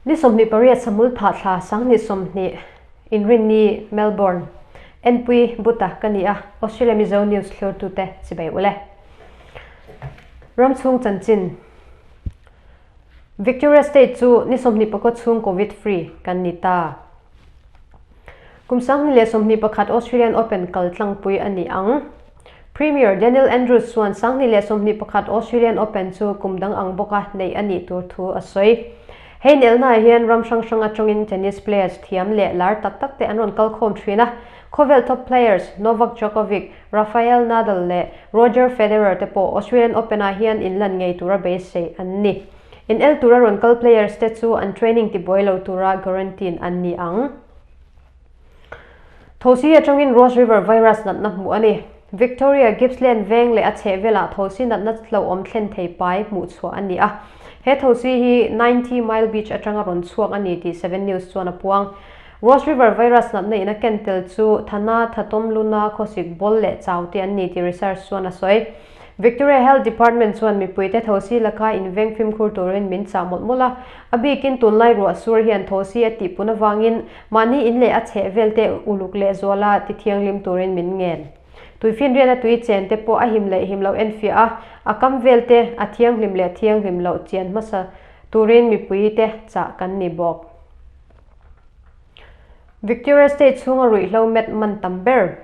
Ni 28 Samul Phah thla 2020 Inrinni Melbourne Enpui Buta ka ni a, Australia Mizo News thlirtute chibai ule. Ramchhung chanchin Victoria State chu ni 24 chhung Covid free kan ni ta. Kum 2021 Australian Open kal tlangpui a ni ang. Premier Daniel Andrews chuan 2021 Australian Open chu kum dang ang bawka neih a nih tur thu a sawi. Hei nelnaah hian ram hrang hrang atangin tennis players thiam leh lar tak tak te an rawn kal khawm thin a. Khawvel top players Novak Djokovic, Rafael Nadal leh Roger Federer te pawh Australian Open-ah hian inlan ngei tura beisei an ni. In el tura rawn kal players te chu an training tibuai lo tura guarantee an ni ang. Thosi atangin Ross River virus natna hmuh a ni. Victoria, Gippsland veng leh a chhehvelah thosi natna hlauhawm thlen thei pai hmuh chhuah a ni a. He thosi hi 90 Mile Beach atanga rawn chhuak a ni tih Seven News chuan a puang. Ross River virus natna in a ken tel chu Thana, Thatawm, Luna, Khawsik, Ball leh Chau te an ni tih research chuan a sawi. Victoria Health Department chuan mipuite thosi laka inveng fimkhur turin min chah mawlh mawlh a, a bikin tunlai ruah sur hian thosi a tihpun avangin mahni in leh a chheh velte uluk leh zuala tithianghlim turin min ngen. Tuifinriana tui chen te pawh a him leh him loh enfiah a, a kam velte a thianghlim leh thianghlim loh chian hmasa turin mipuite chah kan ni bawk. Victoria State chhunga ruihhlo met man tam ber,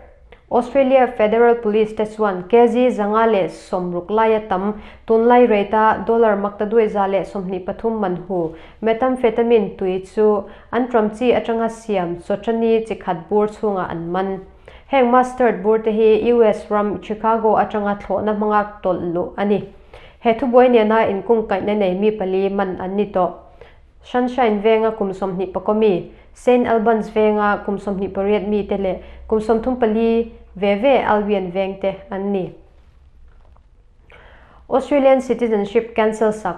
Australia Federal Police te chuan kg 160 laia tam tunlai rate-a dollar 823 man hu methamphetamine tui chu an ṭam chi aṭanga siam chawṭani chi khat bur chhungah an man. Heng mustard bur te hi US ram Chicago aṭanga thlawhna hmanga tawlh luh a ni. He thubuai nena inkungkaihna nei mi pali man an ni tawh. Sunshine venga kum 24 mi, Saint Albans venga kum 28 mi te leh kum 34 ve ve Albion veng te an ni. Australian citizenship cancel sak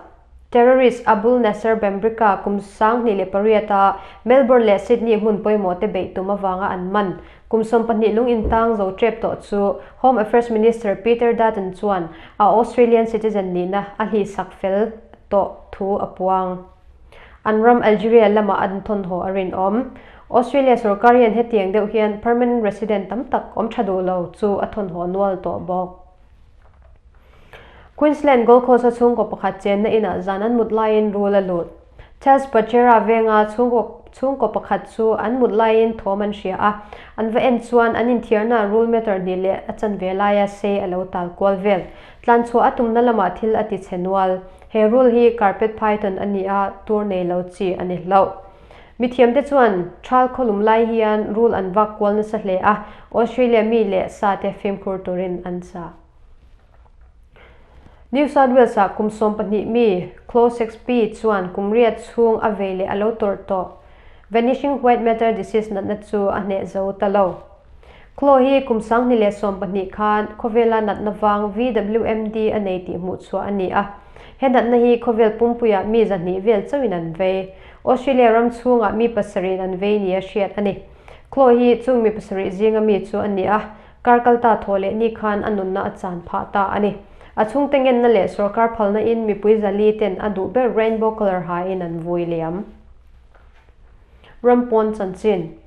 Terrorist Abul Nasser Bembrika kum 2008 a Melbourne leh Sydney hmun pawimawh te beih tum avanga an man kum 12 lung intang zo tep tawh chu Home Affairs Minister Peter Dutton chuan a Australian citizen nihna a hli sak fel tawh thu a puang. An ram Algeria lamah an thawnhaw a rinawm. Australia sorkar hian hetiang deuh hian permanent resident tam tak awm tha duh lo chu a thawnhaw nual tawh bawk. Queensland Gold Coast-a chhungkaw pakhat chenna inah zan an mut laiin rul a lut. Charles Pachera venga chhungkaw chhungkaw pakhat chu an mut laiin thawm an hria a, an va en chuan an inthiarna rul meter hnih leh a chanve laia sei a lo tal kual vel. Tlanchhuah a tumna lamah thil a ti chhe nual. He rul hi carpet python a ni a, tur nei lo chi a ni hlauh. Mithiamte chuan thal khawlum lai hian rul an vak kual nasa hle a, Australia mi leh sa te fimkhur turin an chah. New South Wales-ah kum 12 mi Chloe Sexby chuan kum riat chhung a vei leh a lo tawrh tawh. Vanishing white matter disease natna chu a hneh zo ta lo. Chloe hi kum 2012 khan khawvela natna vang VWMD a nei tih hmuh chhuah a ni a. He natna hi khawvel pumpuiah mi 200 vel chauhin an vei. Australia ram chhungah mi pasarih an vei nia hriat a ni. Chloe hi chung mi pasarih zinga mi chu a ni a, kar kalta thaw leh ni khan a nunna a chan phah ta a ni. A chhungte ngenna leh sorkar phalna in mipui 400 ten a duh ber rainbow colour hain an vui liam. Rampawn chanchin.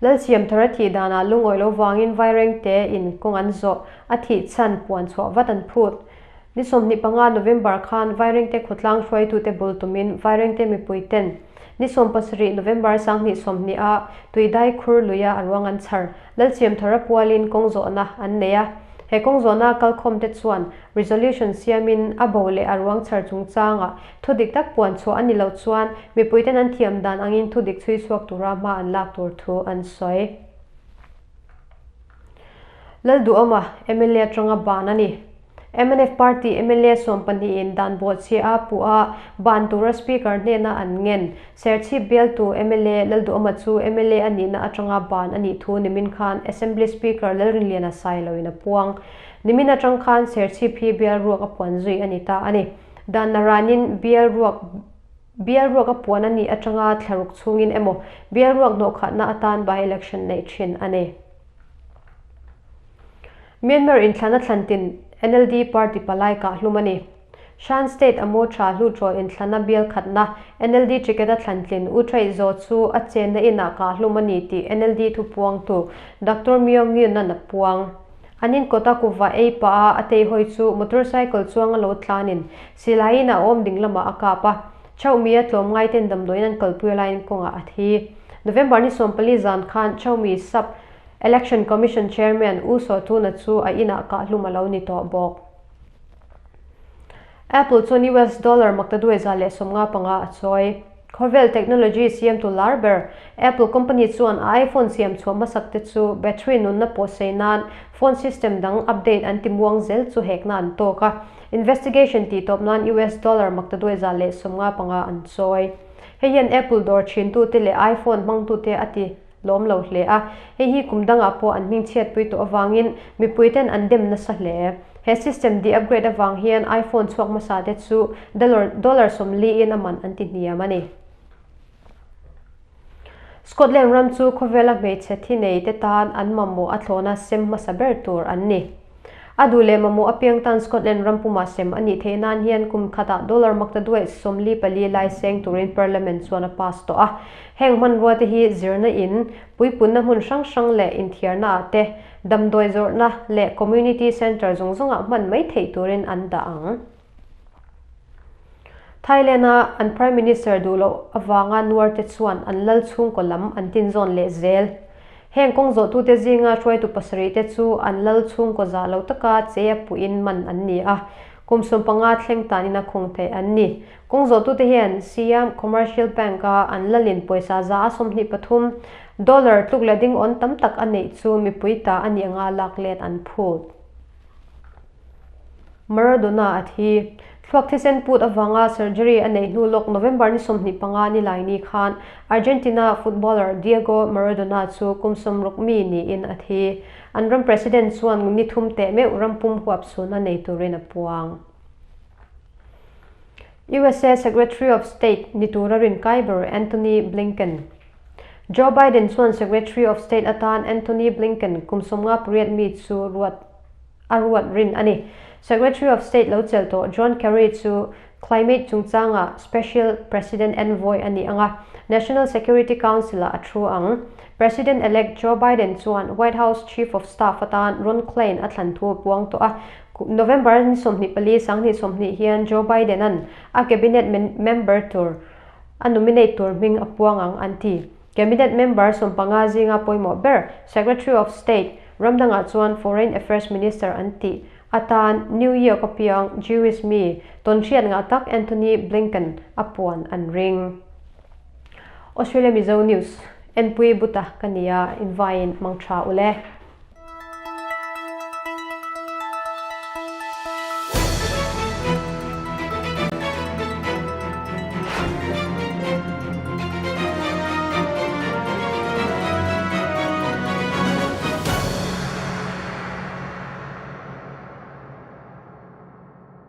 Lalsiam thar a thih danah lungawi lo vangin vaireng te in kawng an zawh, a thih chhan puan chhuah vat an phut. Ni 25 November khan vairengte khawtlang hruaitute bul tumin vairengte mipui ten ni 17 November 2020 a tuidai khur luia a ruang an chhar. Lalsiam thar a pualin kawng zawhna an nei a. He kawng zawhna kalkhawm te chuan resolution siamin a bo leh a ruang chhar chungchanga thudik tak puan chhuah a ni lo chuan mipuiten an thiam dan angin thudik chhui chhuak tura hma an lak tur thu an sawi. Lalduhawma MLA atanga ban a ni. MNF party MLA 12 in dan bawh chhia a puh a, ban tura speaker hnena an ngen. Serchhip bialtu MLA Lalduhawma chu MLA a nihna atanga ban a nih thu nimin khan Assembly Speaker Lalrinliana Sailoin a puang. Nimin atang khan Serchhip hi bial ruak a puan zui a ni ta a ni. Dan naranin bial ruak bial ruak a puan a nih atanga thlaruk chhungin emaw bial ruak hnawhkhatna atan by election neih thin a ni. Myanmar inthlana thlantin NLD party palai kah hlum a ni. Shan State a mu tha Hluttaw inthlana bial khatna NLD ticket a thlantlin U Ṭhaih Zaw chu a chenna inah kahhlum a ni tih NLD thupuangtu Doctor Myo Ngyun-a'n a puang. An inkawta kuva ei pah a a teihawi chu motorcycle chuang a lo tlanin silaiin a awm ding lamah a kap a. Chauhmi a tlawmngaiten damdawiin an kalpui laiin kawngah a thi. November ni 14 zan khan Chauhmi Sub Election Commission Chairman U Saw Tuna chu a inah kahhlum a lo ni tawh bawk. Apple chuan US dollar maktaduai 155 a chawi. Khawvel technology siamtu lar ber Apple company chuan a iPhone siam chhuah hmasak te chu battery nunna pawh sei nan phone system dang update an ti muang zel chu hekna an tawk a. Investigation tih tawp nan US dollar maktaduai 155 an chawi. Hei hian Apple dawr thintute leh iPhone hmangtute a ti lawm lo hle a, hei hi kum dangah pawh an hmingchhiatpui tawh avangin mipuiten an dem nasa hle. He system de-upgrade avang hian iPhone chhuak hmasa te chu dollar dollar 40 in a man an ti hniam a ni. Scotland ram chu khawvela hmeichhe thi nei te tan an mamawh a thlawhna sem hmasa ber tur an ni. A duh leh mamawh apiang tan Scotland ram pumah sem a nih theih nan hian kum khatah dollar maktaduaih 44 lai seng turin Parliament chuan a pass tawh a. Heng hmanrua te hi zirna in, puipunna hmun hrang hrang leh inthiarna ah te, damdawi zawrhna leh community centre zawng zawngah hman mai theih turin an dah ang. Thailand-a an Prime Minister duh loh avanga nuar te chuan an lal chhungkaw lam an tinzawn leh zel. Heng kawng zawhtute zinga hruaitu pasarih te chu an lal chhungkaw zah lo taka che a puhin man an ni a, kum 15 thleng tanin a khung theih an ni. Kawng zawhtute hian Siam Commercial Bank-a an lalin pawisa 123 dollar tluk leh ding awn tam tak a neih chu mipui ta a nih anga lak let an phut. Maradona a thi. Thluak thisen put avanga surgery a neih hnu lawk November ni 25 ni lai ni khan Argentina footballer Diego Maradona chu kum 60 mi niin a thi. An ram president chuan ni thum teh meuh ram pum huap chhun a nei turin a puang. USA Secretary of State ni tura rin kai ber Antony Blinken. Joe Biden chuan Secretary of State atan Antony Blinken kum 58 mi chu ruat a ruat rin a ni. Secretary of State lo chelh tawh John Kerry chu climate chungchanga Special President Envoy a ni anga, National Security Council-ah a thu ang. President-elect Joe Biden chuan White House Chief of Staff atan Ron Klain a thlan thu a puang tawh a. November ni 24 2020 hian Joe Biden-a'n a cabinet member tur a nominate tur hming a puang ang an ti. Cabinet member 15 zinga pawimawh ber Secretary of State ram dangah chuan Foreign Affairs Minister an tih atan New York a piang Jewish mi tawnhriat ngah tak Antony Blinken a puan an ring. Australia Mizo News, Enpui Buta ka nia, invaiin mangtha ule.